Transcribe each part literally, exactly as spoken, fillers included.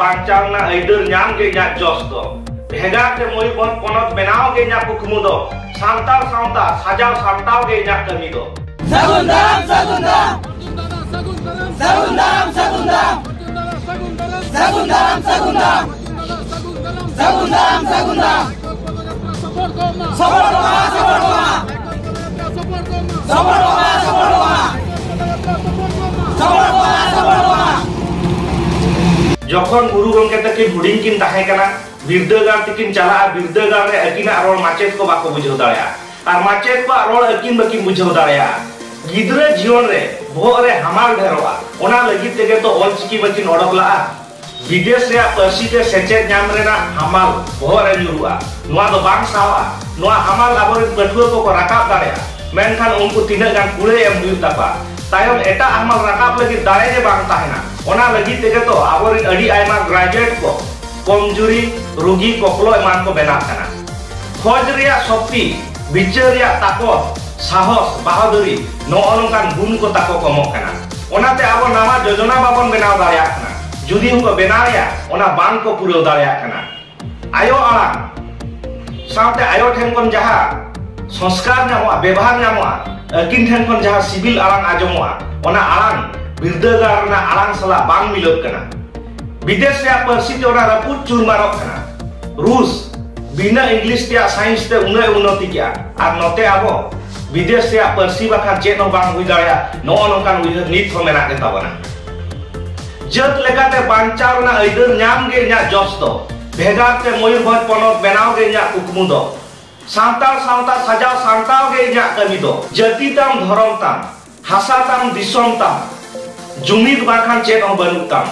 ᱵᱟᱧᱪᱟᱣ ᱨᱮᱱᱟᱜ ᱟᱹᱭᱫᱟᱹᱨ ᱧᱟᱢ ᱜᱮ ᱤᱧᱟᱹᱜ ᱡᱚᱥ ᱫᱚ᱾ ᱵᱷᱮᱜᱟᱨ ᱛᱮ ᱢᱚᱭᱩᱨᱵᱷᱚᱸᱡᱽ ᱯᱚᱱᱚᱛ ᱵᱮᱱᱟᱣ ᱜᱮ ᱤᱧᱟᱹᱜ ᱠᱩᱠᱢᱩ ᱫᱚ᱾ ᱥᱟᱱᱛᱟᱲ ᱥᱟᱶᱛᱟ ᱥᱟᱡᱟᱣ ᱥᱟᱢᱴᱟᱣ ᱜᱮ ᱤᱧᱟᱹᱜ ᱠᱟᱹᱢᱤ ᱫᱚ᱾ ᱥᱟᱹᱜᱩᱱ ᱫᱟᱨᱟᱢ, ᱥᱟᱹᱜᱩᱱ ᱫᱟᱨᱟᱢ᱾ ᱥᱟᱹᱜᱩᱱ ᱫᱟᱨᱟᱢ, ᱥᱟᱹᱜᱩᱱ ᱫᱟᱨᱟᱢ᱾ ᱥᱟᱹᱜᱩᱱ ᱫᱟᱨᱟᱢ, ᱥᱟᱹᱜᱩᱱ ᱫᱟᱨᱟᱢ᱾ ᱥᱟᱹᱜᱩᱱ ᱫᱟᱨᱟᱢ, ᱥᱟᱹᱜᱩᱱ ᱫᱟᱨᱟᱢ᱾ ᱥᱟᱯᱚᱨᱴ ᱠᱚᱜ ᱢᱟ, ᱥᱟᱯᱚᱨᱴ ᱠᱚᱜ ᱢᱟ᱾ ᱥᱟᱯᱚᱨᱴ ᱠᱚᱜ ᱢᱟ, ᱥᱟᱯᱚᱨᱴ ᱠᱚᱜ ᱢᱟ᱾ ᱥᱟᱯᱚᱨᱴ ᱠᱚᱜ ᱢᱟ, ᱥᱟᱯᱚᱨᱴ ᱠᱚᱜ ᱢᱟ᱾ ᱡᱚᱠᱷᱚᱱ ᱜᱩᱨᱩ ᱜᱚᱢᱠᱮ ᱛᱟᱹᱠᱤᱱ ᱦᱩᱰᱤᱧ ᱠᱤᱱ ᱛᱟᱦᱮᱸ ᱠᱟᱱᱟ, ᱵᱤᱨᱫᱟᱹᱜᱟᱲ ᱛᱮᱠᱤᱱ ᱪᱟᱞᱟᱜᱼᱟ, ᱵᱤᱨᱫᱟᱹᱜᱟᱲ ᱨᱮ ᱟᱹᱠᱤᱱᱟᱜ ᱨᱚᱲ ᱢᱟᱪᱮᱫ ᱠᱚ ᱵᱟᱠᱚ ᱵᱩᱡᱷᱟᱹᱣ ᱫᱟᱲᱮᱭᱟᱜᱼᱟ, ᱟᱨ ᱢᱟᱪᱮᱫ ᱠᱚᱣᱟᱜ ᱨᱚᱲ ᱟᱹᱠᱤᱱ ᱵᱟᱹᱠᱤᱱ ᱵᱩᱡᱷᱟᱹᱣ ᱫᱟᱲᱮᱭᱟᱜᱼᱟ᱾ ᱜᱤᱫᱽᱨᱟᱹ ᱡᱤᱭᱚᱱ ᱨᱮ ᱵᱚᱦᱚᱜ ᱨᱮ ᱦᱟᱢᱟᱞ ᱰᱷᱮᱨᱚᱜᱼᱟ, ᱚᱱᱟ ᱞᱟᱹᱜᱤᱫ ᱛᱮᱜᱮ ᱛᱚ ᱚᱞ ᱪᱤᱠᱤ ᱢᱟᱹᱠᱤᱱ ᱚᱰᱚᱠ ᱞᱟᱜᱼᱟ᱾ ᱵᱤᱫᱮᱥ ᱨᱮᱭᱟᱜ ᱯᱟᱹᱨᱥᱤ ᱛᱮ ᱥᱮᱪᱮᱫ ᱧᱟᱢ ᱨᱮᱱᱟᱜ ᱦᱟᱢᱟᱞ ᱵᱚᱦᱚᱜ ᱨᱮ ᱧᱩᱨᱩᱜᱼᱟ, ᱱᱚᱣᱟ ᱫᱚ ᱵᱟᱝ ᱥᱟᱦᱟᱣᱜᱼᱟ᱾ ᱱᱚᱣᱟ ᱦᱟᱢᱟᱞ ᱟᱵᱚᱨᱮᱱ ᱯᱟᱹᱴᱷᱩᱣᱟᱹ ᱠᱚᱠᱚ ᱨᱟᱠᱟᱵ ᱫᱟᱲᱮᱭᱟᱜᱼᱟ, ᱢᱮᱱᱠᱷᱟᱱ ᱩᱱᱠᱩ ᱛᱤᱱᱟᱹᱜ ᱜᱟᱱ ᱠᱩᱲᱟᱹᱭ ᱮᱢ ᱦᱩᱭᱩᱜ ᱛᱟᱠᱚᱣᱟ? ᱛᱟᱭᱚᱢ ᱮᱴᱟᱜ ᱦᱟᱢᱟᱞ ᱨᱟᱠᱟᱵ ᱞᱟᱹᱜᱤᱫ ᱫᱟᱲᱮ ᱜᱮ ᱵᱟᱝ ᱛᱟᱦᱮᱱᱟ᱾ ᱚᱱᱟ ᱞᱟᱹᱜᱤᱫ ᱛᱮᱜᱮ ᱛᱚ ᱟᱵᱚᱨᱮᱱ ᱟᱹᱰᱤ ᱟᱭᱢᱟ ᱜᱨᱟᱡᱩᱭᱮᱴ ᱠᱚ ᱠᱚᱢᱡᱩᱨᱤ, ᱨᱩᱜᱤ, ᱠᱚᱠᱞᱚ ᱮᱢᱟᱱ ᱠᱚ ᱵᱮᱱᱟᱜ ᱠᱟᱱᱟ᱾ ᱠᱷᱚᱡᱽ ᱨᱮᱭᱟᱜ ᱥᱚᱠᱛᱤ, ᱵᱤᱪᱟᱹᱨ ᱨᱮᱭᱟᱜ ᱛᱟᱠᱚᱛ, ᱥᱟᱦᱚᱥ, ᱵᱟᱦᱟᱫᱩᱨᱤ, ᱱᱚᱜᱼᱚ ᱱᱚᱝᱠᱟᱱ ᱜᱩᱱ ᱠᱚ ᱛᱟᱠᱚ ᱠᱚᱢᱚᱜ ᱠᱟᱱᱟ᱾ ᱚᱱᱟᱛᱮ ᱟᱵᱚ ᱱᱟᱣᱟ ᱡᱳᱡᱚᱱᱟ ᱵᱟᱵᱚᱱ ᱵᱮᱱᱟᱣ ᱫᱟᱲᱮᱭᱟᱜ ᱠᱟᱱᱟ᱾ ᱡᱩᱫᱤ ᱦᱚᱸᱠᱚ ᱵᱮᱱᱟᱣᱮᱫᱼᱟ, ᱚᱱᱟ ᱵᱟᱝ ᱠᱚ ᱯᱩᱨᱟᱹᱣ ᱫᱟᱲᱮᱭᱟᱜ ᱠᱟᱱᱟ᱾ ᱟᱭᱳ ᱟᱲᱟᱝ ᱥᱟᱶᱛᱮ ᱟᱭᱳ ᱴᱷᱮᱱ ᱠᱷᱚᱱ ᱡᱟᱦᱟᱸ ᱥᱚᱝᱥᱠᱟᱨ ᱧᱟᱢᱚᱜᱼᱟ, ᱵᱮᱵᱷᱟᱨ ᱧᱟᱢᱚᱜᱼᱟ, ᱟᱹᱠᱤᱱ ᱴᱷᱮᱱ ᱠᱷᱚᱱ ᱡᱟᱦᱟᱸ ᱥᱤᱵᱤᱞ ᱟᱲᱟᱝ ᱟᱸᱡᱚᱢᱚᱜᱼᱟ, ᱚᱱᱟ ᱟᱲᱟᱝ ᱵᱤᱨᱫᱟᱹᱜᱟᱲ ᱨᱮᱱᱟᱜ ᱟᱲᱟᱝ ᱥᱟᱞᱟᱜ ᱵᱟᱝ ᱢᱤᱞᱟᱹᱜ ᱠᱟᱱᱟ᱾ ᱵᱤᱫᱮᱥ ᱨᱮᱭᱟᱜ ᱯᱟᱹᱨᱥᱤ ᱛᱮ ᱚᱱᱟ ᱨᱟᱹᱯᱩᱫ ᱪᱩᱨᱢᱟᱨᱚᱜ ᱠᱟᱱᱟ᱾ ᱨᱩᱥ ᱵᱤᱱᱟᱹ ᱤᱝᱞᱤᱥ ᱨᱮᱭᱟᱜ ᱥᱟᱭᱮᱱᱥ ᱛᱮ ᱩᱱᱟᱹᱜ ᱮ ᱩᱱᱱᱚᱛᱤ ᱠᱮᱜᱼᱟ, ᱟᱨ ᱱᱚᱛᱮ ᱟᱵᱚ ᱵᱤᱫᱮᱥ ᱨᱮᱭᱟᱜ ᱯᱟᱹᱨᱥᱤ ᱵᱟᱠᱷᱟᱱ ᱪᱮᱫ ᱦᱚᱸ ᱵᱟᱝ ᱦᱩᱭ ᱫᱟᱲᱮᱭᱟᱜᱼᱟ, ᱱᱚᱜᱼᱚ ᱱᱚᱝᱠᱟᱱ ᱩᱭᱦᱟᱹᱨ ᱱᱤᱛ ᱦᱚᱸ ᱢᱮᱱᱟᱜ ᱜᱮ ᱛᱟᱵᱚᱱᱟ᱾ ᱡᱟᱹᱛ ᱞᱮᱠᱟᱛᱮ ᱵᱟᱧᱪᱟᱣ ᱨᱮᱱᱟᱜ ᱟᱹᱭᱫᱟᱹᱨ ᱧᱟᱢ ᱜᱮ ᱤᱧᱟᱹᱜ ᱡᱚᱥ ᱫᱚ᱾ ᱵᱷᱮᱜᱟᱨ ᱛᱮ ᱢᱚᱭᱩᱨᱵᱷᱚᱸᱡᱽ ᱯᱚᱱᱚᱛ ᱵᱮᱱᱟᱣ ᱜᱮ ᱤᱧᱟᱹᱜ ᱠᱩᱠᱢᱩ ᱫᱚ᱾ ᱥᱟᱱᱛᱟᱲ ᱥᱟᱶᱛᱟ ᱥᱟᱡᱟᱣ ᱥᱟᱢᱴᱟᱣ ᱜᱮ ᱤᱧᱟᱹᱜ ᱠᱟᱹᱢᱤ ᱫᱚ᱾ ᱡᱟᱹᱛᱤ ᱛᱟᱢ, ᱫᱷᱚᱨᱚᱢ ᱛᱟᱢ, ᱦᱟᱥᱟ ᱛᱟᱢ, ᱫᱤᱥᱚᱢ ᱛᱟᱢ, ᱡᱩᱢᱤᱫ ᱵᱟᱝᱠᱷᱟᱱ ᱪᱮᱫ ᱦᱚᱸ ᱵᱟᱹᱱᱩᱜ ᱛᱟᱢ᱾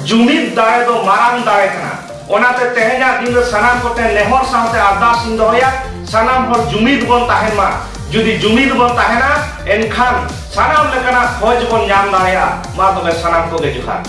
ᱡᱩᱢᱤᱫ ᱫᱟᱲᱮ ᱫᱚ ᱢᱟᱨᱟᱝ ᱫᱟᱲᱮ ᱠᱟᱱᱟ᱾ ᱚᱱᱟᱛᱮ ᱛᱮᱦᱮᱧᱟᱜ ᱫᱤᱱ ᱨᱮ ᱥᱟᱱᱟᱢ ᱠᱚᱴᱷᱮᱱ ᱱᱮᱦᱚᱨ ᱥᱟᱶᱛᱮ ᱟᱨᱫᱟᱥ ᱤᱧ ᱫᱚᱦᱚᱭᱟ, ᱥᱟᱱᱟᱢ ᱦᱚᱲ ᱡᱩᱢᱤᱫ ᱵᱚᱱ ᱛᱟᱦᱮᱱ ᱢᱟ᱾ ᱡᱩᱫᱤ ᱡᱩᱢᱤᱫ ᱵᱚᱱ ᱛᱟᱦᱮᱱᱟ, ᱮᱱᱠᱷᱟᱱ ᱥᱟᱱᱟᱢ ᱞᱮᱠᱟᱱᱟᱜ ᱠᱷᱚᱡᱽ ᱵᱚᱱ ᱧᱟᱢ ᱫᱟᱲᱮᱭᱟᱜᱼᱟ᱾ ᱢᱟ ᱛᱚᱵᱮ ᱥᱟᱱᱟᱢ ᱠᱚᱜᱮ ᱡᱚᱦᱟᱨ᱾